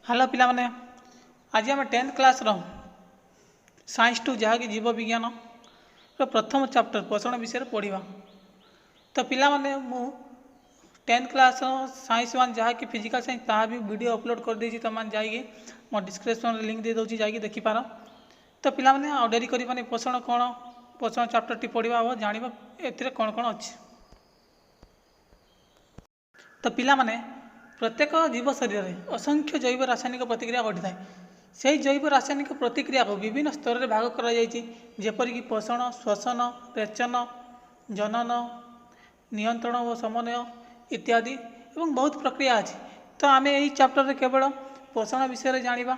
Hello ପିଲାମାନେ, ଆଜି ଆମେ ଟେନ୍ଥ କ୍ଲାସ୍ର ସାଇନ୍ସ ଟୁ, ଯାହାକି ଜୀବ ବିଜ୍ଞାନର ପ୍ରଥମ ଚାପ୍ଟର ପୋଷଣ ବିଷୟରେ ପଢ଼ିବା। ତ ପିଲାମାନେ, ମୁଁ ଟେନ୍ଥ କ୍ଲାସ୍ର ସାଇନ୍ସ ୱାନ୍, ଯାହାକି ଫିଜିକାଲ୍ ସାଇନ୍ସ, ତାହା ବି ଭିଡ଼ିଓ ଅପଲୋଡ଼ କରିଦେଇଛି। ତୁମମାନେ ଯାଇକି ମୋ ଡିସ୍କ୍ରିପ୍ସନ୍ରେ ଲିଙ୍କ୍ ଦେଇଦେଉଛି, ଯାଇକି ଦେଖିପାର। ତ ପିଲାମାନେ, ଆଉ ଡେରି କରିବାନି। ପୋଷଣ କ'ଣ, ପୋଷଣ ଚାପ୍ଟରଟି ପଢ଼ିବା ଓ ଜାଣିବା ଏଥିରେ କ'ଣ କ'ଣ ଅଛି। ତ ପିଲାମାନେ, ପ୍ରତ୍ୟେକ ଜୀବ ଶରୀରରେ ଅସଂଖ୍ୟ ଜୈବ ରାସାୟନିକ ପ୍ରତିକ୍ରିୟା ଘଟିଥାଏ। ସେହି ଜୈବ ରାସାୟନିକ ପ୍ରତିକ୍ରିୟାକୁ ବିଭିନ୍ନ ସ୍ତରରେ ଭାଗ କରାଯାଇଛି, ଯେପରିକି ପୋଷଣ, ଶ୍ୱସନ, ରେଚନ, ଜନନ, ନିୟନ୍ତ୍ରଣ ଓ ସମନ୍ୱୟ ଇତ୍ୟାଦି ଏବଂ ବହୁତ ପ୍ରକ୍ରିୟା ଅଛି। ତ ଆମେ ଏହି ଚାପ୍ଟରରେ କେବଳ ପୋଷଣ ବିଷୟରେ ଜାଣିବା।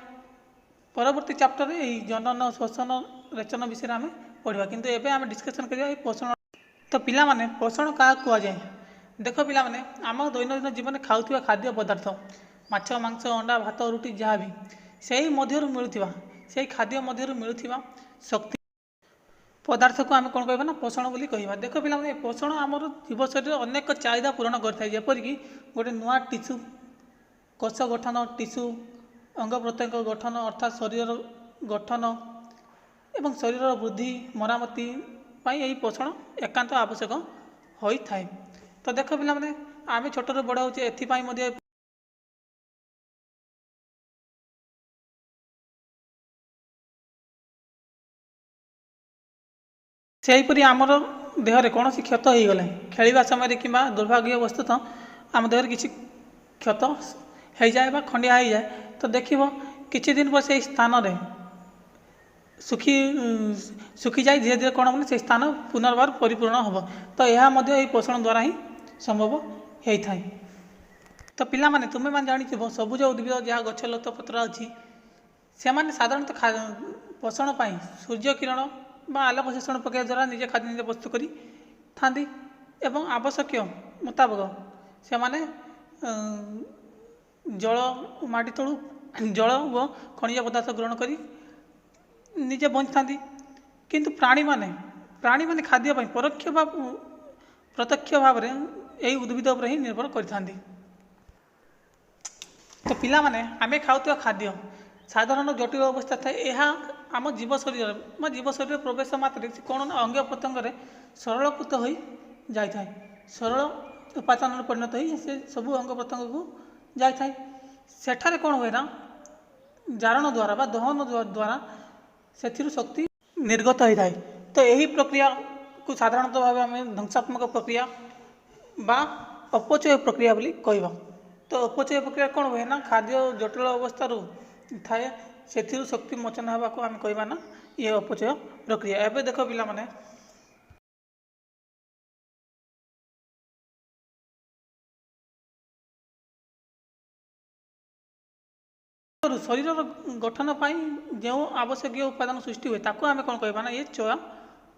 ପରବର୍ତ୍ତୀ ଚାପ୍ଟରରେ ଏହି ଜନନ, ଶ୍ୱସନ, ରେଚନ ବିଷୟରେ ଆମେ ପଢ଼ିବା, କିନ୍ତୁ ଏବେ ଆମେ ଡିସ୍କସନ୍ କରିବା ଏହି ପୋଷଣ। ତ ପିଲାମାନେ, ପୋଷଣ କାହାକୁ କୁହାଯାଏ? ଦେଖ ପିଲାମାନେ, ଆମ ଦୈନନ୍ଦିନ ଜୀବନରେ ଖାଉଥିବା ଖାଦ୍ୟ ପଦାର୍ଥ, ମାଛ, ମାଂସ, ଅଣ୍ଡା, ଭାତ, ରୁଟି, ଯାହା ବି, ସେହି ମଧ୍ୟରୁ ମିଳୁଥିବା, ସେହି ଖାଦ୍ୟ ମଧ୍ୟରୁ ମିଳୁଥିବା ଶକ୍ତି ପଦାର୍ଥକୁ ଆମେ କ'ଣ କହିବା ନା ପୋଷଣ ବୋଲି କହିବା। ଦେଖ ପିଲାମାନେ, ପୋଷଣ ଆମର ଜୀବ ଶରୀରରେ ଅନେକ ଚାହିଦା ପୂରଣ କରିଥାଏ, ଯେପରିକି ଗୋଟେ ନୂଆ ଟିସୁ କୋଷ ଗଠନ, ଟିସୁ ଅଙ୍ଗ ପ୍ରତ୍ୟଙ୍ଗ ଗଠନ, ଅର୍ଥାତ୍ ଶରୀରର ଗଠନ ଏବଂ ଶରୀରର ବୃଦ୍ଧି, ମରାମତି ପାଇଁ ଏହି ପୋଷଣ ଏକାନ୍ତ ଆବଶ୍ୟକ ହୋଇଥାଏ। ତ ଦେଖ ପିଲାମାନେ, ଆମେ ଛୋଟରୁ ବଡ଼ ହେଉଛେ, ଏଥିପାଇଁ ମଧ୍ୟ ସେହିପରି ଆମର ଦେହରେ କୌଣସି କ୍ଷତ ହୋଇଗଲେ ଖେଳିବା ସମୟରେ କିମ୍ବା ଦୁର୍ଭାଗ୍ୟବଶତଃ ଆମ ଦେହରେ କିଛି କ୍ଷତ ହେଇଯାଏ ବା ଖଣ୍ଡିଆ ହେଇଯାଏ, ତ ଦେଖିବ କିଛି ଦିନ ପରେ ସେଇ ସ୍ଥାନରେ ଶୁଖି ଶୁଖିଯାଇ ଧୀରେ ଧୀରେ କ'ଣ ହେବ ନା ସେଇ ସ୍ଥାନ ପୁନର୍ବାର ପରିପୂରଣ ହେବ। ତ ଏହା ମଧ୍ୟ ଏହି ପୋଷଣ ଦ୍ୱାରା ହିଁ ସମ୍ଭବ ହେଇଥାଏ। ତ ପିଲାମାନେ, ତୁମେମାନେ ଜାଣିଥିବ, ସବୁଜ ଉଦ୍ଭିଦ ଯାହା ଗଛ ଲତା ପତ୍ର ଅଛି, ସେମାନେ ସାଧାରଣତଃ ପୋଷଣ ପାଇଁ ସୂର୍ଯ୍ୟ କିରଣ ବା ଆଲୋକ ଶୋଷଣ ପ୍ରକ୍ରିୟା ଦ୍ୱାରା ନିଜେ ଖାଦ୍ୟ ନିଜେ ପ୍ରସ୍ତୁତ କରିଥାନ୍ତି ଏବଂ ଆବଶ୍ୟକୀୟ ମୁତାବକ ସେମାନେ ଜଳ, ମାଟି ତଳୁ ଜଳ ଓ ଖଣିଜ ପଦାର୍ଥ ଗ୍ରହଣ କରି ନିଜେ ବଞ୍ଚିଥାନ୍ତି। କିନ୍ତୁ ପ୍ରାଣୀମାନେ ଖାଦ୍ୟ ପାଇଁ ପରୋକ୍ଷ ବା ପ୍ରତ୍ୟକ୍ଷ ଭାବରେ ଏହି ଉଦ୍ଭିଦ ଉପରେ ହିଁ ନିର୍ଭର କରିଥାନ୍ତି। ତ ପିଲାମାନେ, ଆମେ ଖାଉଥିବା ଖାଦ୍ୟ ସାଧାରଣ ଜଟିଳ ଅବସ୍ଥା ଥାଏ। ଏହା ଆମ ଜୀବ ଶରୀରରେ ବା ଜୀବ ଶରୀରରେ ପ୍ରବେଶ ମାତ୍ରେ ସେ କ'ଣ ନା ଅଙ୍ଗ ପ୍ରତ୍ୟଙ୍ଗରେ ସରଳକୃତ ହୋଇ ଯାଇଥାଏ। ସରଳ ଉପାଦାନରେ ପରିଣତ ହୋଇ ସେ ସବୁ ଅଙ୍ଗ ପ୍ରତ୍ୟଙ୍ଗକୁ ଯାଇଥାଏ। ସେଠାରେ କ'ଣ ହୁଏ ନା ଜାରଣ ଦ୍ୱାରା ବା ଦହନ ଦ୍ୱାରା ସେଥିରୁ ଶକ୍ତି ନିର୍ଗତ ହୋଇଥାଏ। ତ ଏହି ପ୍ରକ୍ରିୟାକୁ ସାଧାରଣତଃ ଭାବେ ଆମେ ଧ୍ୱଂସାତ୍ମକ ପ୍ରକ୍ରିୟା ବା ଅପଚୟ ପ୍ରକ୍ରିୟା ବୋଲି କହିବା। ତ ଅପଚୟ ପ୍ରକ୍ରିୟା କ'ଣ ହୁଏ ନା ଖାଦ୍ୟ ଜଟିଳ ଅବସ୍ଥାରୁ ଥାଏ, ସେଥିରୁ ଶକ୍ତି ମୋଚନ ହେବାକୁ ଆମେ କହିବା ନା ଇଏ ଅପଚୟ ପ୍ରକ୍ରିୟା। ଏବେ ଦେଖ ପିଲାମାନେ, ଶରୀରର ଗଠନ ପାଇଁ ଯେଉଁ ଆବଶ୍ୟକୀୟ ଉପାଦାନ ସୃଷ୍ଟି ହୁଏ, ତାକୁ ଆମେ କ'ଣ କହିବା ନା ଇଏ ଚୟ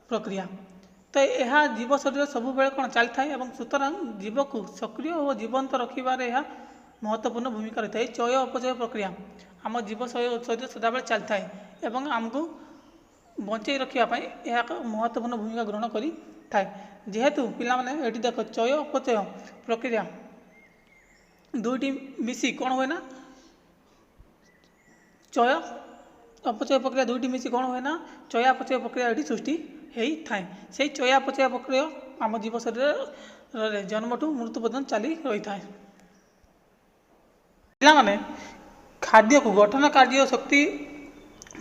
ପ୍ରକ୍ରିୟା। ତ ଏହା ଜୀବ ଶରୀର ସବୁବେଳେ କ'ଣ ଚାଲିଥାଏ ଏବଂ ସୁତରାଂ ଜୀବକୁ ସକ୍ରିୟ ଓ ଜୀବନ୍ତ ରଖିବାରେ ଏହା ମହତ୍ତ୍ୱପୂର୍ଣ୍ଣ ଭୂମିକା ରହିଥାଏ। ଏହି ଚୟ ଅପଚୟ ପ୍ରକ୍ରିୟା ଆମ ଜୀବ ଶରୀର ସଦାବେଳେ ଚାଲିଥାଏ ଏବଂ ଆମକୁ ବଞ୍ଚେଇ ରଖିବା ପାଇଁ ଏହା ଏକ ମହତ୍ତ୍ୱପୂର୍ଣ୍ଣ ଭୂମିକା ଗ୍ରହଣ କରିଥାଏ। ଯେହେତୁ ପିଲାମାନେ, ଏଠି ଦେଖ, ଚୟ ଅପଚୟ ପ୍ରକ୍ରିୟା ଦୁଇଟି ମିଶି କ'ଣ ହୁଏ ନା ଚୟ ଅପଚୟ ପ୍ରକ୍ରିୟା ଦୁଇଟି ମିଶି କ'ଣ ହୁଏ ନା ଚୟାପଚୟ ପ୍ରକ୍ରିୟା ଏଠି ସୃଷ୍ଟି ହେଇଥାଏ। ସେଇ ଚୟାପଚୟ ପ୍ରକ୍ରିୟା ଆମ ଜୀବ ଶରୀରରେ ଜନ୍ମଠୁ ମୃତ୍ୟୁ ପର୍ଯ୍ୟନ୍ତ ଚାଲି ରହିଥାଏ। ପିଲାମାନେ, ଖାଦ୍ୟକୁ ଗଠନ କାର୍ଯ୍ୟ, ଶକ୍ତି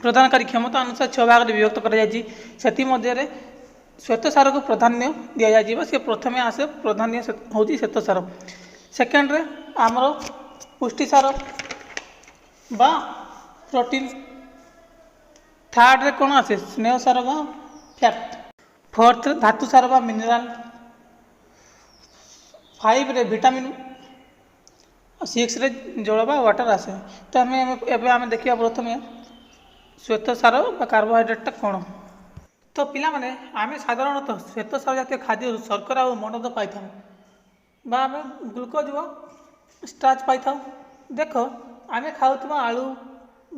ପ୍ରଦାନକାରୀ କ୍ଷମତା ଅନୁସାରେ 6 ଭାଗରେ ବିଭକ୍ତ କରାଯାଇଛି। ସେଥିମଧ୍ୟରେ ଶ୍ୱେତସାରକୁ ପ୍ରାଧାନ୍ୟ ଦିଆଯାଇଛି ବା ସେ ପ୍ରଥମେ ଆସେ। ପ୍ରାଧାନ୍ୟ ହେଉଛି ଶ୍ୱେତସାର। ସେକେଣ୍ଡରେ ଆମର ପୁଷ୍ଟିସାର ବା ପ୍ରୋଟିନ୍। ଥାର୍ଡ଼ରେ କ'ଣ ଆସେ? ସ୍ନେହସାର ବା ଫ୍ୟାଟ୍। ଫୋର୍ଥରେ ଧାତୁସାର ବା ମିନେରାଲ। ଫାଇଭରେ ଭିଟାମିନ୍। ସିକ୍ସରେ ଜଳ ବା ୱାଟର ଆସେ। ତ ଆମେ ଏବେ ଆମେ ଦେଖିବା ପ୍ରଥମେ ଶ୍ୱେତସାର ବା କାର୍ବୋହାଇଡ୍ରେଟ୍ଟା କ'ଣ। ତ ପିଲାମାନେ, ଆମେ ସାଧାରଣତଃ ଶ୍ୱେତସାର ଜାତୀୟ ଖାଦ୍ୟରୁ ଶର୍କରା ଓ ମନଦ ପାଇଥାଉ ବା ଆମେ ଗ୍ଲୁକୋଜ୍ ଓ ଷ୍ଟାର୍ଚ ପାଇଥାଉ। ଦେଖ, ଆମେ ଖାଉଥିବା ଆଳୁ,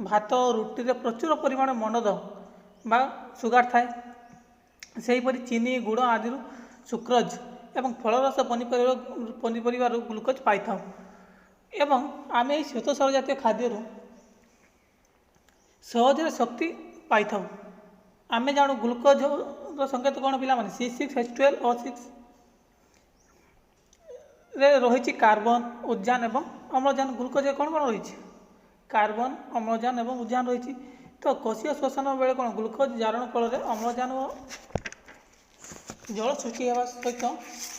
ଭାତ, ରୁଟିରେ ପ୍ରଚୁର ପରିମାଣ ମନଦ ବା ସୁଗାର ଥାଏ। ସେହିପରି ଚିନି, ଗୁଡ଼ ଆଦିରୁ ସୁକ୍ରୋଜ୍ ଏବଂ ଫଳରସ, ପନିପରିବାରୁ ଗ୍ଲୁକୋଜ୍ ପାଇଥାଉ। ଏବଂ ଆମେ ଏହି ଶ୍ୱେତସାର ଜାତୀୟ ଖାଦ୍ୟରୁ ସହଜରେ ଶକ୍ତି ପାଇଥାଉ। ଆମେ ଜାଣୁ ଗ୍ଲୁକୋଜର ସଂକେତ କ'ଣ ପିଲାମାନେ? C6H12O6 ରେ ରହିଛି କାର୍ବନ, ଉଦଜାନ ଏବଂ ଅମ୍ଳଜାନ। ଗ୍ଲୁକୋଜରେ କ'ଣ କ'ଣ ରହିଛି? କାର୍ବନ, ଅମ୍ଳଜାନ ଏବଂ ଉଦଜାନ ରହିଛି। ତ କୋଷୀୟ ଶ୍ୱସନ ବେଳେ କ'ଣ ଗ୍ଲୁକୋଜ ଜାରଣ ଫଳରେ ଅମ୍ଳଜାନ ଓ ଜଳ ସୃଷ୍ଟି ହେବା ସହିତ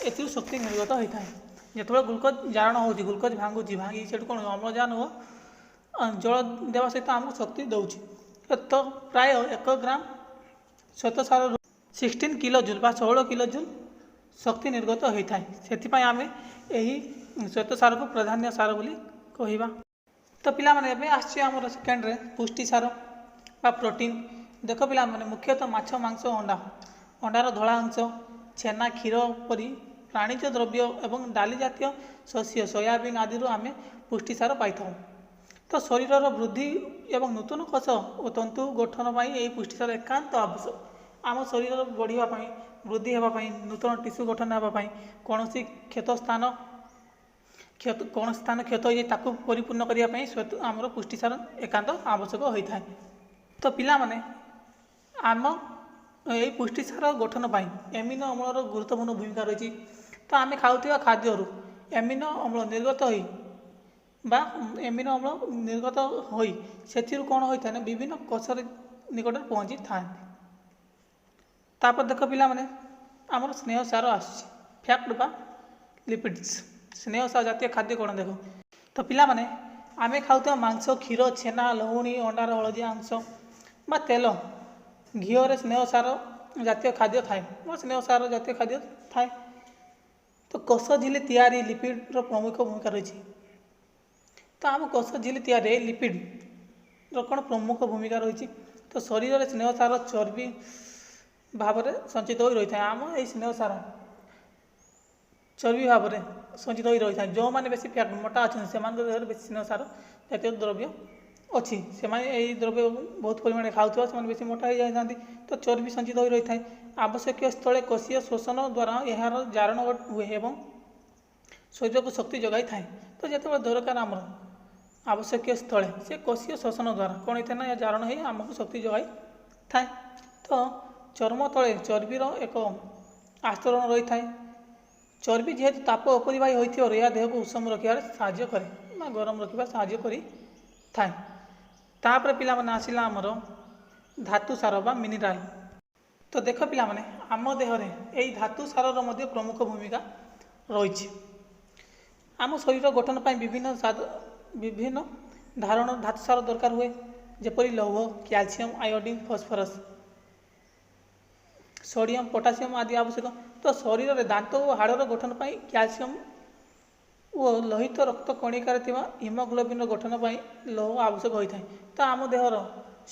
ଏଥିରୁ ଶକ୍ତି ନିର୍ଗତ ହୋଇଥାଏ। ଯେତେବେଳେ ଗ୍ଲୁକୋଜ ଜାରଣ ହେଉଛି, ଗ୍ଲୁକୋଜ ଭାଙ୍ଗୁଛି, ଭାଙ୍ଗିକି ସେଠୁ କ'ଣ ଅମ୍ଳଜାନ ଓ ଜଳ ଦେବା ସହିତ ଆମକୁ ଶକ୍ତି ଦେଉଛି। ତ ପ୍ରାୟ 1 ଗ୍ରାମ ଶ୍ୱେତସାରରୁ 16 କିଲୋ ଜୁଲ୍ ବା 16 କିଲୋ ଜୁଲ୍ ଶକ୍ତି ନିର୍ଗତ ହୋଇଥାଏ। ସେଥିପାଇଁ ଆମେ ଏହି ଶ୍ୱେତସାରକୁ ପ୍ରାଧାନ୍ୟ ସାର ବୋଲି କହିବା। ତ ପିଲାମାନେ, ଏବେ ଆସିଛି ଆମର ସେକେଣ୍ଡରେ ପୁଷ୍ଟିସାର ବା ପ୍ରୋଟିନ୍। ଦେଖ ପିଲାମାନେ, ମୁଖ୍ୟତଃ ମାଛ, ମାଂସ, ଅଣ୍ଡା, ଅଣ୍ଡାର ଧଳା ଅଂଶ, ଛେନା, କ୍ଷୀର ପରି ପ୍ରାଣିଜ ଦ୍ରବ୍ୟ ଏବଂ ଡାଲି ଜାତୀୟ ଶସ୍ୟ, ସୋୟାବିନ୍ ଆଦିରୁ ଆମେ ପୁଷ୍ଟିସାର ପାଇଥାଉ। ତ ଶରୀରର ବୃଦ୍ଧି ଏବଂ ନୂତନ କୋଷ ଓ ତନ୍ତୁ ଗଠନ ପାଇଁ ଏହି ପୁଷ୍ଟିସାର ଏକାନ୍ତ ଆବଶ୍ୟକ। ଆମ ଶରୀରର ବଢ଼ିବା ପାଇଁ, ବୃଦ୍ଧି ହେବା ପାଇଁ, ନୂତନ ଟିସ୍ୟୁ ଗଠନ ହେବା ପାଇଁ, କୌଣସି କ୍ଷତ ସ୍ଥାନ କ୍ଷତ କୌଣସି ସ୍ଥାନ କ୍ଷତ ହୋଇଯାଇ ତାକୁ ପରିପୂର୍ଣ୍ଣ କରିବା ପାଇଁ ଆମର ପୁଷ୍ଟିସାର ଏକାନ୍ତ ଆବଶ୍ୟକ ହୋଇଥାଏ। ତ ପିଲାମାନେ, ଆମ ଏହି ପୁଷ୍ଟିସାର ଗଠନ ପାଇଁ ଏମିନୋ ଅମ୍ଳର ଗୁରୁତ୍ୱପୂର୍ଣ୍ଣ ଭୂମିକା ରହିଛି। ତ ଆମେ ଖାଉଥିବା ଖାଦ୍ୟରୁ ଏମିନୋ ଅମ୍ଳ ନିର୍ଗତ ହୋଇ ବା ଏମିନୋ ଅମ୍ଳ ନିର୍ଗତ ହୋଇ ସେଥିରୁ କ'ଣ ହୋଇଥାଏ ନା ବିଭିନ୍ନ କୋଷରେ ନିକଟରେ ପହଞ୍ଚିଥାନ୍ତି। ତାପରେ ଦେଖ ପିଲାମାନେ, ଆମର ସ୍ନେହ ସାର ଆସୁଛି, ଫ୍ୟାଟ୍ ବା ଲିପିଡ୍ସ। ସ୍ନେହ ସାର ଜାତୀୟ ଖାଦ୍ୟ କ'ଣ ଦେଖ। ତ ପିଲାମାନେ, ଆମେ ଖାଉଥିବା ମାଂସ, କ୍ଷୀର, ଛେନା, ଲହୁଣୀ, ଅଣ୍ଡାର ହଳଦିଆ ଅଂଶ ବା ତେଲ, ଘିଅରେ ସ୍ନେହ ସାର ଜାତୀୟ ଖାଦ୍ୟ ଥାଏ ବା ସ୍ନେହ ସାର ଜାତୀୟ ଖାଦ୍ୟ ଥାଏ। ତ କୋଷ ଝିଲ୍ଲି ତିଆରି ଲିପିଡ଼ର ପ୍ରମୁଖ ଭୂମିକା ରହିଛି। ତ ଆମ କୋଷ ଝିଲ୍ଲି ତିଆରିରେ ଲିପିଡ଼ର କ'ଣ ପ୍ରମୁଖ ଭୂମିକା ରହିଛି। ତ ଶରୀରରେ ସ୍ନେହ ସାର ଚର୍ବି ଭାବରେ ସଞ୍ଚିତ ହୋଇ ରହିଥାଏ। ଆମ ଏଇ ସ୍ନେହ ସାର ଚର୍ବି ଭାବରେ ସଞ୍ଚିତ ହୋଇ ରହିଥାଏ। ଯେଉଁମାନେ ବେଶୀ ଫ୍ୟାଟ୍, ମୋଟା ଅଛନ୍ତି, ସେମାନଙ୍କ ଦେହରେ ବେଶୀ ସ୍ନେହ ସାର ଜାତୀୟ ଦ୍ରବ୍ୟ ଅଛି। ସେମାନେ ଏହି ଦ୍ରବ୍ୟ ବହୁତ ପରିମାଣରେ ଖାଉଥିବା ସେମାନେ ବେଶୀ ମୋଟା ହୋଇଯାଇଥାନ୍ତି। ତ ଚର୍ବି ସଞ୍ଚିତ ହୋଇ ରହିଥାଏ। ଆବଶ୍ୟକୀୟ ସ୍ଥଳେ କୋଷୀୟ ଶୋଷଣ ଦ୍ୱାରା ଏହାର ଜାରଣ ହୁଏ ଏବଂ ଶରୀରକୁ ଶକ୍ତି ଯୋଗାଇଥାଏ। ତ ଯେତେବେଳେ ଦରକାର ଆମର ଆବଶ୍ୟକୀୟ ସ୍ଥଳେ ସେ କୋଷୀୟ ଶୋଷଣ ଦ୍ୱାରା କ'ଣ ହେଇଥାଏ ନା ଏହା ଜାରଣ ହୋଇ ଆମକୁ ଶକ୍ତି ଯୋଗାଇଥାଏ। ତ ଚର୍ମ ତଳେ ଚର୍ବିର ଏକ ଆସ୍ତରଣ ରହିଥାଏ। ଚର୍ବି ଯେହେତୁ ତାପ ଅପରିବାହୀ ହୋଇଥିବାରୁ ଏହା ଦେହକୁ ଉଷୁମ ରଖିବାରେ ସାହାଯ୍ୟ କରେ ବା ଗରମ ରଖିବା ସାହାଯ୍ୟ କରିଥାଏ। ତାପରେ ପିଲାମାନେ, ଆସିଲା ଆମର ଧାତୁ ସାର ବା ମିନେରାଲ। ତ ଦେଖ ପିଲାମାନେ, ଆମ ଦେହରେ ଏଇ ଧାତୁ ସାରର ମଧ୍ୟ ପ୍ରମୁଖ ଭୂମିକା ରହିଛି। ଆମ ଶରୀର ଗଠନ ପାଇଁ ବିଭିନ୍ନ ଧାରଣ ଧାତୁ ସାର ଦରକାର ହୁଏ, ଯେପରି ଲୌହ, calcium, iodine, phosphorus, sodium, potassium ଆଦି ଆବଶ୍ୟକ। ତ ଶରୀରରେ ଦାନ୍ତ ଓ ହାଡ଼ର ଗଠନ ପାଇଁ କ୍ୟାଲସିୟମ ଓ ଲୋହିତ ରକ୍ତ କଣିକାରେ ଥିବା ହିମୋଗ୍ଲୋବିନ୍ର ଗଠନ ପାଇଁ ଲୌହ ଆବଶ୍ୟକ ହୋଇଥାଏ। ତ ଆମ ଦେହର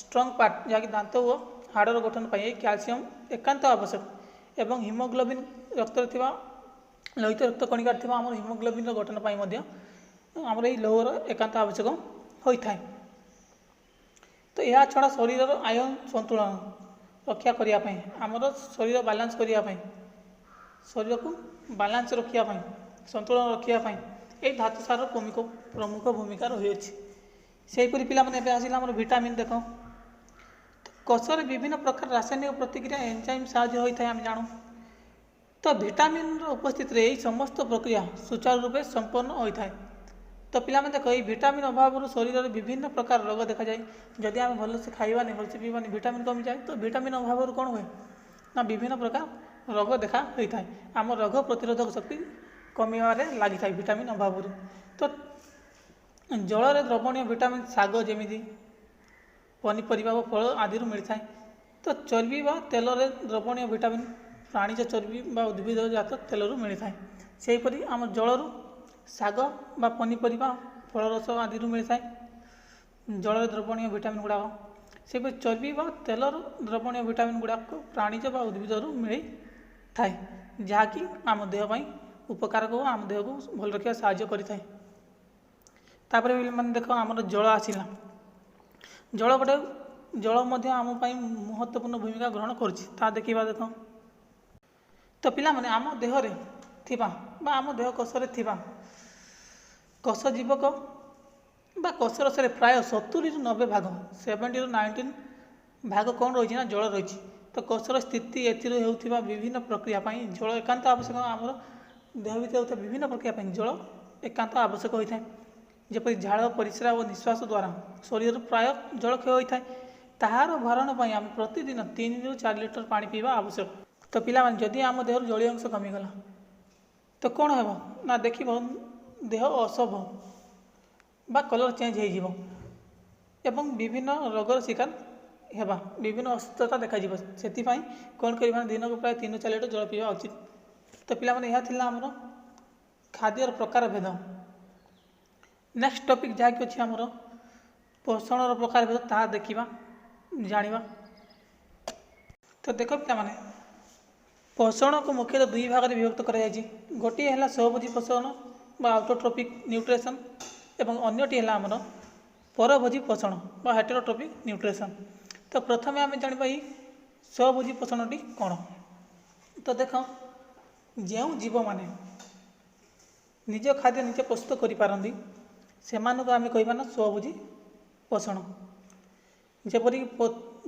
ଷ୍ଟ୍ରଙ୍ଗ ପାର୍ଟ, ଯାହାକି ଦାନ୍ତ ଓ ହାଡ଼ର ଗଠନ ପାଇଁ ଏହି କ୍ୟାଲସିୟମ ଏକାନ୍ତ ଆବଶ୍ୟକ ଏବଂ ହିମୋଗ୍ଲୋବିନ୍ ରକ୍ତରେ ଥିବା ଲୋହିତ ରକ୍ତ କଣିକାରେ ଥିବା ଆମର ହିମୋଗ୍ଲୋବିନ୍ର ଗଠନ ପାଇଁ ମଧ୍ୟ ଆମର ଏହି ଲୌହର ଏକାନ୍ତ ଆବଶ୍ୟକ ହୋଇଥାଏ। ତ ଏହା ଛଡ଼ା ଶରୀରର ଆୟନ ସନ୍ତୁଳନ ରକ୍ଷା କରିବା ପାଇଁ, ଆମର ଶରୀର ବାଲାନ୍ସ କରିବା ପାଇଁ, ଶରୀରକୁ ବାଲାନ୍ସ ରଖିବା ପାଇଁ, ସନ୍ତୁଳନ ରଖିବା ପାଇଁ ଏହି ଧାତୁ ସାରର ପ୍ରମୁଖ ଭୂମିକା ରହିଅଛି। ସେହିପରି ପିଲାମାନେ, ଏବେ ଆସିଲା ଆମର ଭିଟାମିନ୍। ଦେଖ, କୋଷରେ ବିଭିନ୍ନ ପ୍ରକାର ରାସାୟନିକ ପ୍ରତିକ୍ରିୟା ଏନଜାଇମ୍ ସାହାଯ୍ୟ ହୋଇଥାଏ, ଆମେ ଜାଣୁ। ତ ଭିଟାମିନ୍ର ଉପସ୍ଥିତିରେ ଏହି ସମସ୍ତ ପ୍ରକ୍ରିୟା ସୁଚାରୁ ରୂପେ ସମ୍ପନ୍ନ ହୋଇଥାଏ। ତ ପିଲାମାନେ ଦେଖ, ଏହି ଭିଟାମିନ୍ ଅଭାବରୁ ଶରୀରରେ ବିଭିନ୍ନ ପ୍ରକାର ରୋଗ ଦେଖାଯାଏ। ଯଦି ଆମେ ଭଲସେ ଖାଇବାନି, ଭଲସେ ପିଇବାନି, ଭିଟାମିନ୍ କମିଯାଏ। ତ ଭିଟାମିନ୍ ଅଭାବରୁ କ'ଣ ହୁଏ ନା ବିଭିନ୍ନ ପ୍ରକାର ରୋଗ ଦେଖା ହୋଇଥାଏ। ଆମ ରୋଗ ପ୍ରତିରୋଧକ ଶକ୍ତି କମିବାରେ ଲାଗିଥାଏ ଭିଟାମିନ୍ ଅଭାବରୁ। ତ ଜଳରେ ଦ୍ରବଣୀୟ ଭିଟାମିନ୍ ଶାଗ, ଯେମିତି ପନିପରିବା ଓ ଫଳ ଆଦିରୁ ମିଳିଥାଏ। ତ ଚର୍ବି ବା ତେଲରେ ଦ୍ରବଣୀୟ ଭିଟାମିନ୍ ପ୍ରାଣିଜ ଚର୍ବି ବା ଉଦ୍ଭିଦ ଜାତ ତେଲରୁ ମିଳିଥାଏ। ସେହିପରି ଆମ ଜଳରୁ ଶାଗ ବା ପନିପରିବା, ଫଳରସ ଆଦିରୁ ମିଳିଥାଏ ଜଳରେ ଦ୍ରବଣୀୟ ଭିଟାମିନ୍ ଗୁଡ଼ାକ। ସେହିପରି ଚର୍ବି ବା ତେଲରୁ ଦ୍ରବଣୀୟ ଭିଟାମିନ୍ ଗୁଡ଼ାକ ପ୍ରାଣିଜ ବା ଉଦ୍ଭିଦରୁ ମିଳିଥାଏ, ଯାହାକି ଆମ ଦେହ ପାଇଁ ଉପକାରକ ଓ ଆମ ଦେହକୁ ଭଲ ରଖିବା ସାହାଯ୍ୟ କରିଥାଏ। ତାପରେ ମାନେ ଦେଖ, ଆମର ଜଳ ଆସିଲା। ଜଳ ଗୋଟେ ଜଳ ମଧ୍ୟ ଆମ ପାଇଁ ମହତ୍ତ୍ୱପୂର୍ଣ୍ଣ ଭୂମିକା ଗ୍ରହଣ କରୁଛି, ତାହା ଦେଖିବା ଦେଖ। ତ ପିଲାମାନେ, ଆମ ଦେହରେ ଥିବା ବା ଆମ ଦେହ କୋଷରେ ଥିବା କୋଷ ଜୀବକ ବା କୋଷରସରେ ପ୍ରାୟ 70ରୁ 90 ଭାଗ, 70ରୁ 19 ଭାଗ କ'ଣ ରହିଛି ନା ଜଳ ରହିଛି। ତ କୋଷର ସ୍ଥିତି ଏଥିରୁ ହେଉଥିବା ବିଭିନ୍ନ ପ୍ରକ୍ରିୟା ପାଇଁ ଜଳ ଏକାନ୍ତ ଆବଶ୍ୟକ। ଆମର ଦେହ ଭିତରେ ହେଉଥିବା ବିଭିନ୍ନ ପ୍ରକ୍ରିୟା ପାଇଁ ଜଳ ଏକାନ୍ତ ଆବଶ୍ୟକ ହୋଇଥାଏ। ଯେପରି ଝାଳ, ପରିସ୍ରା ଓ ନିଶ୍ୱାସ ଦ୍ୱାରା ଶରୀରରୁ ପ୍ରାୟ ଜଳ କ୍ଷୟ ହୋଇଥାଏ। ତାହାର ଭରଣ ପାଇଁ ଆମେ ପ୍ରତିଦିନ 3ରୁ 4 ଲିଟର ପାଣି ପିଇବା ଆବଶ୍ୟକ। ତ ପିଲାମାନେ, ଯଦି ଆମ ଦେହରୁ ଜଳୀୟ ଅଂଶ କମିଗଲା ତ କ'ଣ ହେବ ନା ଦେଖିବ ଦେହ ଅଶୋଭ ବା କଲର୍ ଚେଞ୍ଜ ହେଇଯିବ ଏବଂ ବିଭିନ୍ନ ରୋଗର ଶିକାର ହେବା, ବିଭିନ୍ନ ଅସୁସ୍ଥତା ଦେଖାଯିବ। ସେଥିପାଇଁ କ'ଣ କରିବା ନା ଦିନକୁ ପ୍ରାୟ 3ରୁ 4 ଲିଟର ଜଳ ପିଇବା ଉଚିତ। ତ ପିଲାମାନେ, ଏହା ଥିଲା ଆମର ଖାଦ୍ୟର ପ୍ରକାର ଭେଦ। ନେକ୍ସଟ ଟପିକ୍ ଯାହାକି ଅଛି ଆମର ପୋଷଣର ପ୍ରକାର ଭେଦ, ତାହା ଦେଖିବା, ଜାଣିବା। ତ ଦେଖ ପିଲାମାନେ, ପୋଷଣକୁ ମୁଖ୍ୟତଃ ଦୁଇ ଭାଗରେ ବିଭକ୍ତ କରାଯାଇଛି। ଗୋଟିଏ ହେଲା ସ୍ୱଭୋଜୀ ପୋଷଣ ବା ଅଟୋଟ୍ରପିକ୍ ନ୍ୟୁଟ୍ରିସନ୍ ଏବଂ ଅନ୍ୟଟି ହେଲା ଆମର ପରଭୋଜୀ ପୋଷଣ ବା ହେଟେରୋଟ୍ରପିକ୍ ନ୍ୟୁଟ୍ରିସନ୍। ତ ପ୍ରଥମେ ଆମେ ଜାଣିବା ଏଇ ସ୍ୱଭୋଜୀ ପୋଷଣଟି କ'ଣ। ତ ଦେଖ, ଯେଉଁ ଜୀବମାନେ ନିଜ ଖାଦ୍ୟ ନିଜେ ପ୍ରସ୍ତୁତ କରିପାରନ୍ତି ସେମାନଙ୍କୁ ଆମେ କହିବା ନା ସ୍ୱଭୋଜୀ ପୋଷଣ। ଯେପରିକି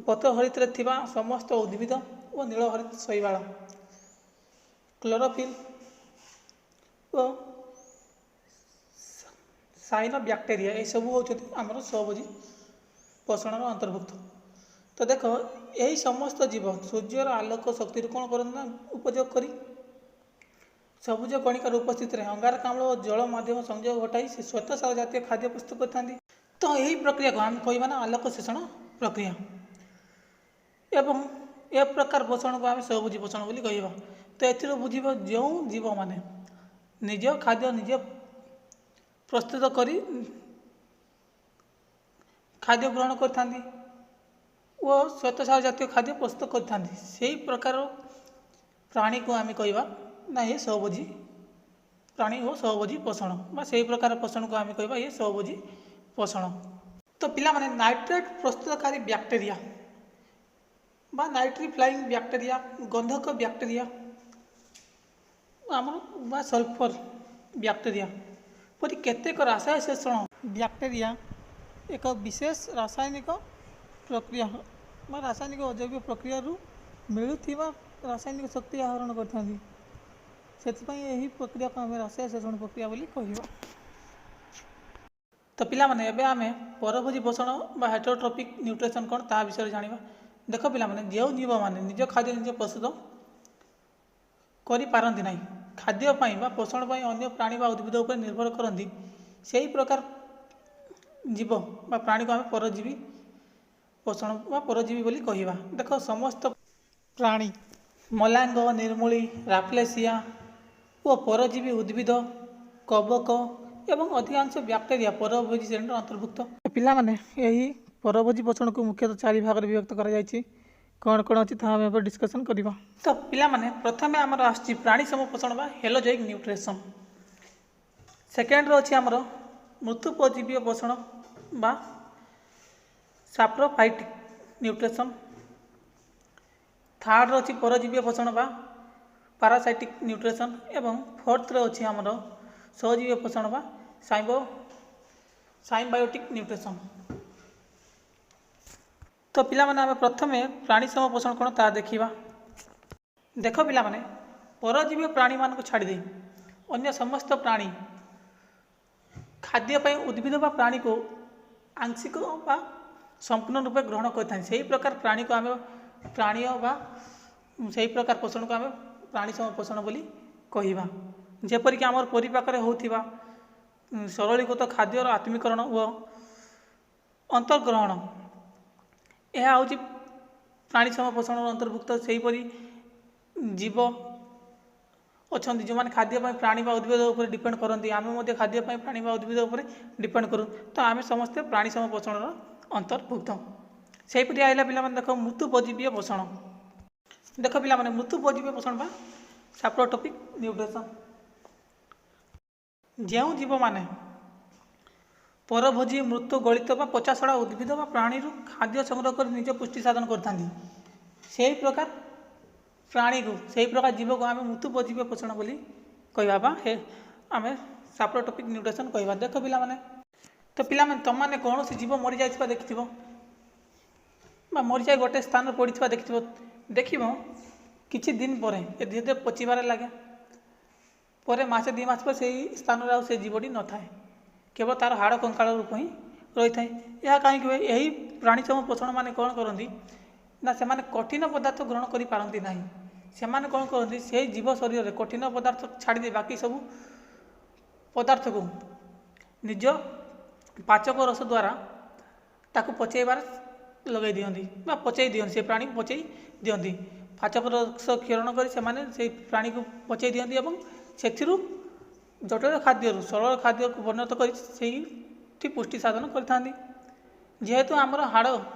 ପତ୍ର ହରିତରେ ଥିବା ସମସ୍ତ ଉଦ୍ଭିଦ ଓ ନୀଳ ହରିତ ଶୈବାଳ, କ୍ଲୋରୋଫିଲ୍ ଓ ସାଇନୋ ବ୍ୟାକ୍ଟେରିଆ ଏସବୁ ହେଉଛନ୍ତି ଆମର ସ୍ୱଭୋଜୀ ପୋଷଣର ଅନ୍ତର୍ଭୁକ୍ତ। ତ ଦେଖ, ଏହି ସମସ୍ତ ଜୀବ ସୂର୍ଯ୍ୟର ଆଲୋକ ଶକ୍ତିରୁ କ'ଣ କରନ୍ତି ନା ଉପଯୋଗ କରି ସବୁଜ କଣିକାର ଉପସ୍ଥିତିରେ ଅଙ୍ଗାରକାମ୍ଳ ଓ ଜଳ ମାଧ୍ୟମ ସଂଯୋଗ ଘଟାଇ ସେ ଶ୍ୱେତସାର ଜାତୀୟ ଖାଦ୍ୟ ପ୍ରସ୍ତୁତ କରିଥାନ୍ତି। ତ ଏହି ପ୍ରକ୍ରିୟାକୁ ଆମେ କହିବା ନା ଆଲୋକ ଶୋଷଣ ପ୍ରକ୍ରିୟା ଏବଂ ଏ ପ୍ରକାର ପୋଷଣକୁ ଆମେ ସ୍ୱଭୋଜୀ ପୋଷଣ ବୋଲି କହିବା। ତ ଏଥିରୁ ବୁଝିବ ଯେଉଁ ଜୀବମାନେ ନିଜ ଖାଦ୍ୟ ନିଜେ ପ୍ରସ୍ତୁତ କରି ଖାଦ୍ୟ ଗ୍ରହଣ କରିଥାନ୍ତି ଓ ଶ୍ୱେତସାର ଜାତୀୟ ଖାଦ୍ୟ ପ୍ରସ୍ତୁତ କରିଥାନ୍ତି, ସେହି ପ୍ରକାର ପ୍ରାଣୀକୁ ଆମେ କହିବା ନା ଏ ସ୍ୱଭୋଜୀ ପ୍ରାଣୀ ଓ ସ୍ୱଭୋଜୀ ପୋଷଣ ବା ସେହି ପ୍ରକାର ପୋଷଣକୁ ଆମେ କହିବା ଏ ସ୍ୱଭୋଜୀ ପୋଷଣ। ତ ପିଲାମାନେ, ନାଇଟ୍ରେଟ୍ ପ୍ରସ୍ତୁତକାରୀ ବ୍ୟାକ୍ଟେରିଆ ବା ନାଇଟ୍ରିଫ୍ଲାଇଂ ବ୍ୟାକ୍ଟେରିଆ, ଗନ୍ଧକ ବ୍ୟାକ୍ଟେରିଆ ଆମର ବା ସଲଫର ବ୍ୟାକ୍ଟେରିଆ ପରି କେତେକ ରାସାୟନିକ ଶୋଷଣ ବ୍ୟାକ୍ଟେରିଆ ଏକ ବିଶେଷ ରାସାୟନିକ ପ୍ରକ୍ରିୟା ବା ରାସାୟନିକ ଅଜୈବ ପ୍ରକ୍ରିୟାରୁ ମିଳୁଥିବା ରାସାୟନିକ ଶକ୍ତି ଆହରଣ କରିଥାନ୍ତି। ସେଥିପାଇଁ ଏହି ପ୍ରକ୍ରିୟାକୁ ଆମେ ରାସାୟନିକ ଶୋଷଣ ପ୍ରକ୍ରିୟା ବୋଲି କହିବା। ତ ପିଲାମାନେ, ଏବେ ଆମେ ପରଭୋଜୀ ପୋଷଣ ବା ହେଟେରୋଟ୍ରପିକ୍ ନ୍ୟୁଟ୍ରିସନ୍ କ'ଣ ତାହା ବିଷୟରେ ଜାଣିବା। ଦେଖ ପିଲାମାନେ, ଯେଉଁ ଜୀବମାନେ ନିଜ ଖାଦ୍ୟ ନିଜେ ପ୍ରସ୍ତୁତ କରିପାରନ୍ତି ନାହିଁ, ଖାଦ୍ୟ ପାଇଁ ବା ପୋଷଣ ପାଇଁ ଅନ୍ୟ ପ୍ରାଣୀ ବା ଉଦ୍ଭିଦ ଉପରେ ନିର୍ଭର କରନ୍ତି, ସେହି ପ୍ରକାର ଜୀବ ବା ପ୍ରାଣୀକୁ ଆମେ ପରଜୀବୀ ପୋଷଣ ବା ପରଜୀବୀ ବୋଲି କହିବା। ଦେଖ, ସମସ୍ତ ପ୍ରାଣୀ ମଲାଙ୍ଗ, ନିର୍ମୂଳି, ରାଫ୍ଲେସିଆ ଓ ପରଜୀବୀ ଉଦ୍ଭିଦ, କବକ ଏବଂ ଅଧିକାଂଶ ବ୍ୟାକ୍ଟେରିଆ ପରଭୋଜୀ ଶ୍ରେଣୀର ଅନ୍ତର୍ଭୁକ୍ତ। ପିଲାମାନେ, ଏହି ପରଭୋଜୀ ପୋଷଣକୁ ମୁଖ୍ୟତଃ 4 ଭାଗରେ ବିଭକ୍ତ କରାଯାଇଛି। କ'ଣ କ'ଣ ଅଛି ତାହା ଆମେ ଏବେ ଡିସ୍କସନ୍ କରିବା। ତ ପିଲାମାନେ, ପ୍ରଥମେ ଆମର ଆସୁଛି ପ୍ରାଣୀ ସମ ପୋଷଣ ବା ହେଲୋଜୋଇକ୍ ନ୍ୟୁଟ୍ରିସନ୍। ସେକେଣ୍ଡରେ ଅଛି ଆମର ମୃତ୍ୟୁପଜୀବୀୟ ପୋଷଣ ବା ସାପ୍ରୋଫାଇଟିକ୍ ନ୍ୟୁଟ୍ରିସନ୍। ଥାର୍ଡ଼ରେ ଅଛି ପରଜୀବୀୟ ପୋଷଣ ବା ପାରାସାଇଟିକ୍ ନ୍ୟୁଟ୍ରିସନ୍ ଏବଂ ଫୋର୍ଥରେ ଅଛି ଆମର ସହଜୀବୀୟ ପୋଷଣ ବା ସାଇମ୍ବାୟୋଟିକ୍ ନ୍ୟୁଟ୍ରିସନ୍। ତ ପିଲାମାନେ, ଆମେ ପ୍ରଥମେ ପ୍ରାଣୀ ସମ ପୋଷଣ କ'ଣ ତାହା ଦେଖିବା। ଦେଖ ପିଲାମାନେ, ପରଜୀବୀୟ ପ୍ରାଣୀମାନଙ୍କୁ ଛାଡ଼ିଦେଇ ଅନ୍ୟ ସମସ୍ତ ପ୍ରାଣୀ ଖାଦ୍ୟ ପାଇଁ ଉଦ୍ଭିଦ ବା ପ୍ରାଣୀକୁ ଆଂଶିକ ବା ସମ୍ପୂର୍ଣ୍ଣ ରୂପେ ଗ୍ରହଣ କରିଥାନ୍ତି। ସେହି ପ୍ରକାର ପ୍ରାଣୀକୁ ଆମେ ପ୍ରାଣୀୟ ବା ସେହି ପ୍ରକାର ପୋଷଣକୁ ଆମେ ପ୍ରାଣୀ ସମ ପୋଷଣ ବୋଲି କହିବା। ଯେପରିକି ଆମର ପରିପାକରେ ହେଉଥିବା ସରଳୀକୃତ ଖାଦ୍ୟର ଆତ୍ମୀକରଣ ଓ ଅନ୍ତର୍ଗ୍ରହଣ, ଏହା ହେଉଛି ପ୍ରାଣୀ ସମ ପୋଷଣର ଅନ୍ତର୍ଭୁକ୍ତ। ସେହିପରି ଜୀବ ଅଛନ୍ତି ଯେଉଁମାନେ ଖାଦ୍ୟ ପାଇଁ ପ୍ରାଣୀ ବା ଉଦ୍ଭିଦ ଉପରେ ଡିପେଣ୍ଡ କରନ୍ତି, ଆମେ ମଧ୍ୟ ଖାଦ୍ୟ ପାଇଁ ପ୍ରାଣୀ ବା ଉଦ୍ଭିଦ ଉପରେ ଡିପେଣ୍ଡ କରୁ। ତ ଆମେ ସମସ୍ତେ ପ୍ରାଣୀ ସମ ପୋଷଣର ଅନ୍ତର୍ଭୁକ୍ତ। ସେହିପରି ଆଇଲା ପିଲାମାନେ ଦେଖ ମୃତ୍ୟୁପଜୀବୀୟ ପୋଷଣ। ଦେଖ ପିଲାମାନେ, ମୃତ୍ୟୁପଜୀବୀୟ ପୋଷଣ ବା ସାପ୍ରୋଟୋପିକ୍ ନ୍ୟୁଟ୍ରିସନ୍। ଯେଉଁ ଜୀବମାନେ ପରଭୋଜୀ, ମୃତ୍ୟୁ, ଗଳିତ ବା ପଚାସଢ଼ା ଉଦ୍ଭିଦ ବା ପ୍ରାଣୀରୁ ଖାଦ୍ୟ ସଂଗ୍ରହ କରି ନିଜ ପୁଷ୍ଟି ସାଧନ କରିଥାନ୍ତି, ସେହି ପ୍ରକାର ପ୍ରାଣୀକୁ, ସେହି ପ୍ରକାର ଜୀବକୁ ଆମେ ମୃତ୍ୟୁପଜୀବୀୟ ପୋଷଣ ବୋଲି କହିବା ବା ଆମେ ସାପ୍ରୋଟ୍ରଫିକ୍ ନ୍ୟୁଟ୍ରିସନ୍ କହିବା। ଦେଖ ପିଲାମାନେ, ତ ପିଲାମାନେ, ତୁମମାନେ କୌଣସି ଜୀବ ମରିଯାଇଥିବା ଦେଖିଥିବ ବା ମରିଯାଇ ଗୋଟେ ସ୍ଥାନରେ ପଡ଼ିଥିବା ଦେଖିଥିବ। ଦେଖିବ, କିଛି ଦିନ ପରେ ଏ ଧୀରେ ଧୀରେ ପଚିବାରେ ଲାଗେ। ପରେ ମାସେ 2 ମାସ ପରେ ସେଇ ସ୍ଥାନରେ ଆଉ ସେ ଜୀବଟି ନଥାଏ, କେବଳ ତା'ର ହାଡ଼ କଙ୍କାଳ ରୂପ ହିଁ ରହିଥାଏ। ଏହା କାହିଁକି ହୁଏ? ଏହି ପ୍ରାଣୀସମ ପୋଷଣ ମାନେ କ'ଣ କରନ୍ତି ନା, ସେମାନେ କଠିନ ପଦାର୍ଥ ଗ୍ରହଣ କରିପାରନ୍ତି ନାହିଁ। ସେମାନେ କ'ଣ କରନ୍ତି? ସେଇ ଜୀବ ଶରୀରରେ କଠିନ ପଦାର୍ଥ ଛାଡ଼ିଦେଇ ବାକି ସବୁ ପଦାର୍ଥକୁ ନିଜ ପାଚକ ରସ ଦ୍ୱାରା ତାକୁ ପଚେଇବାରେ ଲଗାଇ ଦିଅନ୍ତି ବା ପଚେଇ ଦିଅନ୍ତି, ସେ ପ୍ରାଣୀକୁ ପଚେଇ ଦିଅନ୍ତି। ପାଚକ ରସ କ୍ଷରଣ କରି ସେମାନେ ସେଇ ପ୍ରାଣୀକୁ ପଚେଇ ଦିଅନ୍ତି ଏବଂ ସେଥିରୁ ଜଟିଳ ଖାଦ୍ୟରୁ ସରଳ ଖାଦ୍ୟକୁ ପରିଣତ କରି ସେଇଠି ପୁଷ୍ଟି ସାଧନ କରିଥାନ୍ତି। ଯେହେତୁ ଆମର ହାଡ଼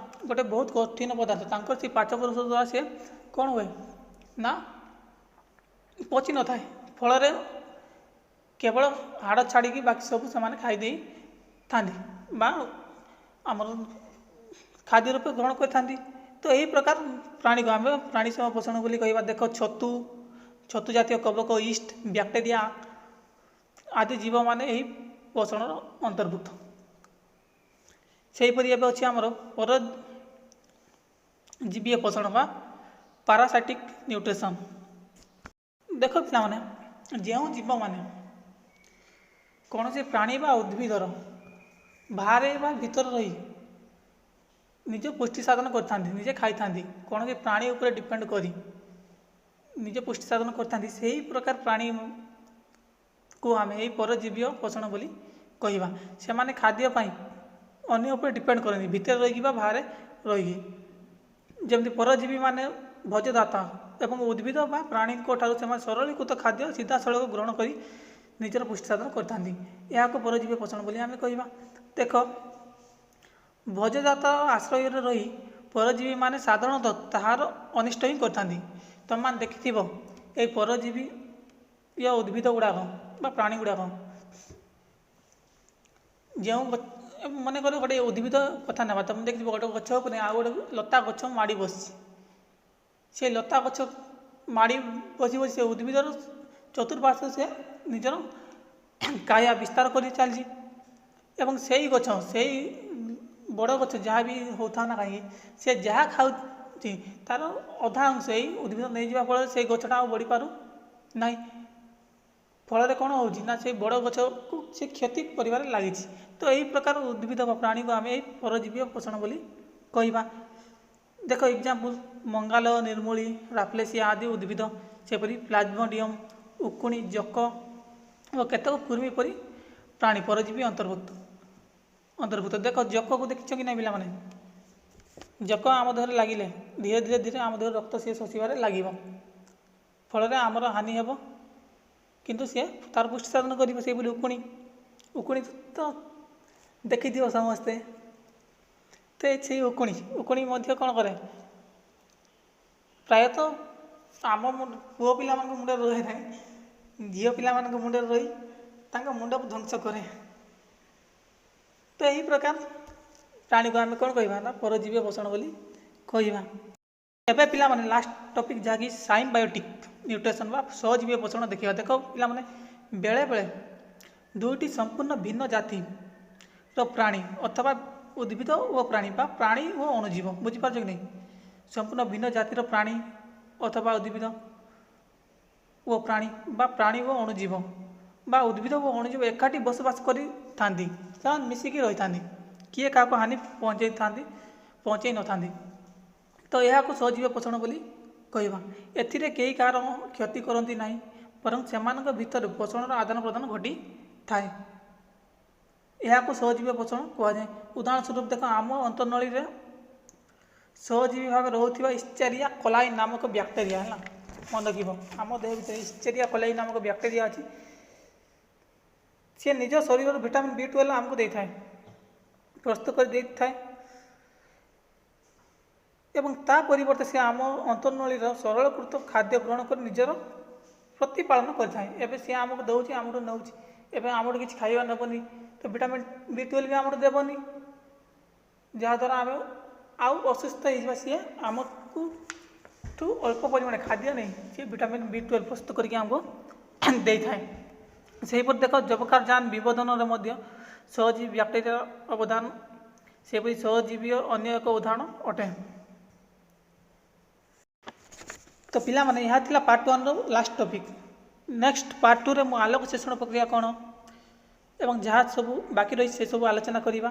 ଗୋଟେ ବହୁତ କଠିନ ପଦାର୍ଥ, ତାଙ୍କର ସେଇ ପାଚକ ରସ ଦ୍ୱାରା ସେ କ'ଣ ହୁଏ ନା, ପଚି ନଥାଏ। ଫଳରେ କେବଳ ହାଡ଼ ଛାଡ଼ିକି ବାକି ସବୁ ସେମାନେ ଖାଇ ଦେଇଥାନ୍ତି ବା ଆମର ଖାଦ୍ୟ ରୂପେ ଗ୍ରହଣ କରିଥାନ୍ତି। ତ ଏହି ପ୍ରକାର ପ୍ରାଣୀକୁ ଆମେ ପ୍ରାଣୀ ସମ ପୋଷଣ ବୋଲି କହିବା। ଦେଖ, ଛତୁ, ଛତୁ ଜାତୀୟ କବକ, ଇଷ୍ଟ, ବ୍ୟାକ୍ଟେରିଆ ଆଦି ଜୀବମାନେ ଏହି ପୋଷଣର ଅନ୍ତର୍ଭୁକ୍ତ। ସେହିପରି ଏବେ ଅଛି ଆମର ପରଜୀବୀୟ ପୋଷଣ ବା ପାରାସାଇଟିକ୍ ନ୍ୟୁଟ୍ରିସନ୍। ଦେଖ ପିଲାମାନେ, ଯେଉଁ ଜୀବମାନେ କୌଣସି ପ୍ରାଣୀ ବା ଉଦ୍ଭିଦର ବାହାରେ ବା ଭିତରେ ରହି ନିଜ ପୁଷ୍ଟି ସାଧନ କରିଥାନ୍ତି, ନିଜେ ଖାଇଥାନ୍ତି, କୌଣସି ପ୍ରାଣୀ ଉପରେ ଡିପେଣ୍ଡ କରି ନିଜ ପୁଷ୍ଟି ସାଧନ କରିଥାନ୍ତି, ସେହି ପ୍ରକାର ପ୍ରାଣୀକୁ ଆମେ ଏହି ପରଜୀବୀୟ ପୋଷଣ ବୋଲି କହିବା। ସେମାନେ ଖାଦ୍ୟ ପାଇଁ ଅନ୍ୟ ଉପରେ ଡିପେଣ୍ଡ କରନ୍ତି, ଭିତରେ ରହିକି ବା ବାହାରେ ରହିକି। ଯେମିତି ପରଜୀବୀ ମାନେ ଭୋଜ୍ୟଦାତା ଏବଂ ଉଦ୍ଭିଦ ବା ପ୍ରାଣୀଙ୍କ ଠାରୁ ସେମାନେ ସରଳୀକୃତ ଖାଦ୍ୟ ସିଧାସଳଖ ଗ୍ରହଣ କରି ନିଜର ପୁଷ୍ଟି ସାଧନ କରିଥାନ୍ତି। ଏହାକୁ ପରଜୀବୀ ପୋଷଣ ବୋଲି ଆମେ କହିବା। ଦେଖ, ଭୋଜ୍ୟଦାତା ଆଶ୍ରୟରେ ରହି ପରଜୀବୀମାନେ ସାଧାରଣତଃ ତାହାର ଅନିଷ୍ଟ ହିଁ କରିଥାନ୍ତି। ତୁମେମାନେ ଦେଖିଥିବ, ଏଇ ପରଜୀବୀ ଉଦ୍ଭିଦ ଗୁଡ଼ାକ ବା ପ୍ରାଣୀ ଗୁଡ଼ାକ ଯେଉଁ, ମନେକର ଗୋଟେ ଉଦ୍ଭିଦ କଥା ନେବା, ତୁମେ ଦେଖିଥିବ ଗୋଟେ ଗଛ ଉପରେ ଆଉ ଗୋଟେ ଲତା ଗଛ ମାଡ଼ି ବସିଛି। ସେ ଲତା ଗଛ ମାଡ଼ି ବସି ବସି ସେ ଉଦ୍ଭିଦର ଚତୁଃପାର୍ଶ୍ୱ ସେ ନିଜର କାୟା ବିସ୍ତାର କରି ଚାଲିଛି ଏବଂ ସେଇ ଗଛ, ସେଇ ବଡ଼ ଗଛ ଯାହା ବି ହେଉଥାଉ ନା କାହିଁକି, ସେ ଯାହା ଖାଉଛି ତାର ଅଧା ଅଂଶ ଏଇ ଉଦ୍ଭିଦ ନେଇଯିବା ଫଳରେ ସେଇ ଗଛଟା ଆଉ ବଢ଼ିପାରୁ ନାହିଁ। ଫଳରେ କ'ଣ ହେଉଛି ନା, ସେଇ ବଡ଼ ଗଛକୁ ସେ କ୍ଷତି କରିବାରେ ଲାଗିଛି। ତ ଏହି ପ୍ରକାର ଉଦ୍ଭିଦ ବା ପ୍ରାଣୀକୁ ଆମେ ଏଇ ପରଜୀବୀୟ ପୋଷଣ ବୋଲି କହିବା। ଦେଖ, ଏକ୍ଜାମ୍ପଲ୍ ମଙ୍ଗାଲ, ନିର୍ମୂଳି, ରାଫ୍ଲେସିଆ ଆଦି ଉଦ୍ଭିଦ, ସେପରି ପ୍ଲାଜମୋଡ଼ିୟମ୍, ଉକୁଣି, ଜୋକ ଓ କେତେକ କୃମି ପରି ପ୍ରାଣୀ ପରଜୀବୀ ଅନ୍ତର୍ଭୁକ୍ତ। ଦେଖ, ଜୋକକୁ ଦେଖିଛ କି ନାହିଁ ପିଲାମାନେ? ଜୋକ ଆମ ଦେହରେ ଲାଗିଲେ ଧୀରେ ଧୀରେ ଧୀରେ ଆମ ଦେହରେ ରକ୍ତ ସିଏ ଶୋଷିବାରେ ଲାଗିବ। ଫଳରେ ଆମର ହାନି ହେବ, କିନ୍ତୁ ସିଏ ତାର ପୁଷ୍ଟି ସାଧନ କରିବ। ସେହିପରି ଉକୁଣି, ଉକୁଣି ତ ଦେଖିଥିବ ସମସ୍ତେ। ତ ସେଇ ଉକୁଣି ମଧ୍ୟ କ'ଣ କରେ? ପ୍ରାୟତଃ ଆମ ପୁଅ ପିଲାମାନଙ୍କ ମୁଣ୍ଡରେ ରହେ ନାହିଁ, ଝିଅ ପିଲାମାନଙ୍କ ମୁଣ୍ଡରେ ରହି ତାଙ୍କ ମୁଣ୍ଡକୁ ଧ୍ୱଂସ କରେ। ତ ଏହି ପ୍ରକାର ପ୍ରାଣୀକୁ ଆମେ କ'ଣ କହିବା ନା, ପରଜୀବୀ ପୋଷଣ ବୋଲି କହିବା। ଏବେ ପିଲାମାନେ, ଲାଷ୍ଟ ଟପିକ୍, ଯାହାକି ସାଇମ୍ବାୟୋଟିକ୍ ନ୍ୟୁଟ୍ରିସନ୍ ବା ସହଜୀବୀ ପୋଷଣ ଦେଖିବା। ଦେଖ ପିଲାମାନେ, ବେଳେବେଳେ ଦୁଇଟି ସମ୍ପୂର୍ଣ୍ଣ ଭିନ୍ନ ଜାତିର ପ୍ରାଣୀ ଅଥବା ଉଦ୍ଭିଦ ଓ ପ୍ରାଣୀ ବା ପ୍ରାଣୀ ଓ ଅଣୁଜୀବ, ବୁଝିପାରୁଛ କି ନାହିଁ? ସମ୍ପୂର୍ଣ୍ଣ ଭିନ୍ନ ଜାତିର ପ୍ରାଣୀ ଅଥବା ଉଦ୍ଭିଦ ଓ ପ୍ରାଣୀ ବା ପ୍ରାଣୀ ଓ ଅଣୁଜୀବ ବା ଉଦ୍ଭିଦ ଓ ଅଣୁଜୀବ ଏକାଠି ବସବାସ କରିଥାନ୍ତି। ସେମାନେ ମିଶିକି ରହିଥାନ୍ତି, କିଏ କାହାକୁ ହାନି ପହଞ୍ଚେଇ ନଥାନ୍ତି। ତ ଏହାକୁ ସହଜୀବ ପୋଷଣ ବୋଲି କହିବା। ଏଥିରେ କେହି କାହାର କ୍ଷତି କରନ୍ତି ନାହିଁ, ବରଂ ସେମାନଙ୍କ ଭିତରେ ପୋଷଣର ଆଦାନ ପ୍ରଦାନ ଘଟିଥାଏ। ଏହାକୁ ସହଜୀବୀ ପୋଷଣ କୁହାଯାଏ। ଉଦାହରଣ ସ୍ୱରୂପ ଦେଖ, ଆମ ଅନ୍ତର୍ନଳୀରେ ସହଜୀବୀ ଭାବେ ରହୁଥିବା ଇଶ୍ଚେରିଆ କୋଲାଇ ନାମକ ବ୍ୟାକ୍ଟେରିଆ ହେଲା। ମନେ ରଖିବ, ଆମ ଦେହ ଭିତରେ ଇଶ୍ଚେରିଆ କୋଲାଇ ନାମକ ବ୍ୟାକ୍ଟେରିଆ ଅଛି। ସିଏ ନିଜ ଶରୀରରୁ ଭିଟାମିନ୍ ବି 12 ଆମକୁ ଦେଇଥାଏ, ପ୍ରସ୍ତୁତ କରି ଦେଇଥାଏ ଏବଂ ତା ପରିବର୍ତ୍ତେ ସେ ଆମ ଅନ୍ତର୍ନଳୀର ସରଳକୃତ ଖାଦ୍ୟ ଗ୍ରହଣ କରି ନିଜର ପ୍ରତିପାଳନ କରିଥାଏ। ଏବେ ସିଏ ଆମକୁ ଦେଉଛି, ଆମଠୁ ନେଉଛି। ଏବେ ଆମଠୁ କିଛି ଖାଇବା ନେବନି ତ ଭିଟାମିନ୍ ବି 12 ବି ଆମଠୁ ଦେବନି, ଯାହାଦ୍ୱାରା ଆମେ ଆଉ ଅସୁସ୍ଥ ହେଇଯିବା। ସିଏ ଆମକୁ ଠୁ ଅଳ୍ପ ପରିମାଣରେ ଖାଦ୍ୟ ନେଇ ସିଏ ଭିଟାମିନ୍ ବି 12 ପ୍ରସ୍ତୁତ କରିକି ଆମକୁ ଦେଇଥାଏ। ସେହିପରି ଦେଖ, ଯବକ୍ଷାରଜାନ ବିବର୍ଧନରେ ମଧ୍ୟ ସହଜୀବୀ ବ୍ୟାକ୍ଟେରିଆର ଅବଦାନ। ସେହିପରି ସହଜୀବୀୟ ଅନ୍ୟ ଏକ ଉଦାହରଣ ଅଟେ। ତ ପିଲାମାନେ, ଏହା ଥିଲା ପାର୍ଟ ୱାନ୍ର ଲାଷ୍ଟ ଟପିକ୍। ନେକ୍ସଟ ପାର୍ଟ ଟୁରେ ମୁଁ ଆଲୋକ ଶୋଷଣ ପ୍ରକ୍ରିୟା କ'ଣ ଏବଂ ଯାହା ସବୁ ବାକି ରହିଛି, ସେସବୁ ଆଲୋଚନା କରିବା।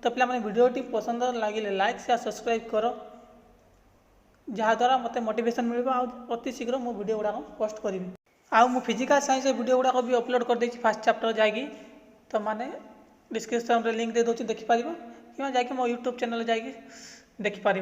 ତ ପିଲାମାନେ, ଭିଡ଼ିଓଟି ପସନ୍ଦ ଲାଗିଲେ ଲାଇକ୍, ସେୟାର, ସବସ୍କ୍ରାଇବ୍ କର, ଯାହାଦ୍ୱାରା ମୋତେ ମୋଟିଭେସନ୍ ମିଳିବ ଆଉ ଅତି ଶୀଘ୍ର ମୁଁ ଭିଡ଼ିଓ ଗୁଡ଼ାକ ପୋଷ୍ଟ କରିବି। ଆଉ ମୁଁ ଫିଜିକାଲ୍ ସାଇନ୍ସର ଭିଡ଼ିଓ ଗୁଡ଼ାକ ବି ଅପଲୋଡ଼ କରିଦେଇଛି। ଫାର୍ଷ୍ଟ ଚାପ୍ଟର ଯାଇକି ତୁମମାନେ ଡିସ୍କ୍ରିପ୍ସନ୍ରେ ଲିଙ୍କ୍ ଦେଇଦେଉଛି, ଦେଖିପାରିବ, କିମ୍ବା ଯାଇକି ମୋ ୟୁଟ୍ୟୁବ୍ ଚ୍ୟାନେଲ୍ ଯାଇକି ଦେଖିପାରିବ।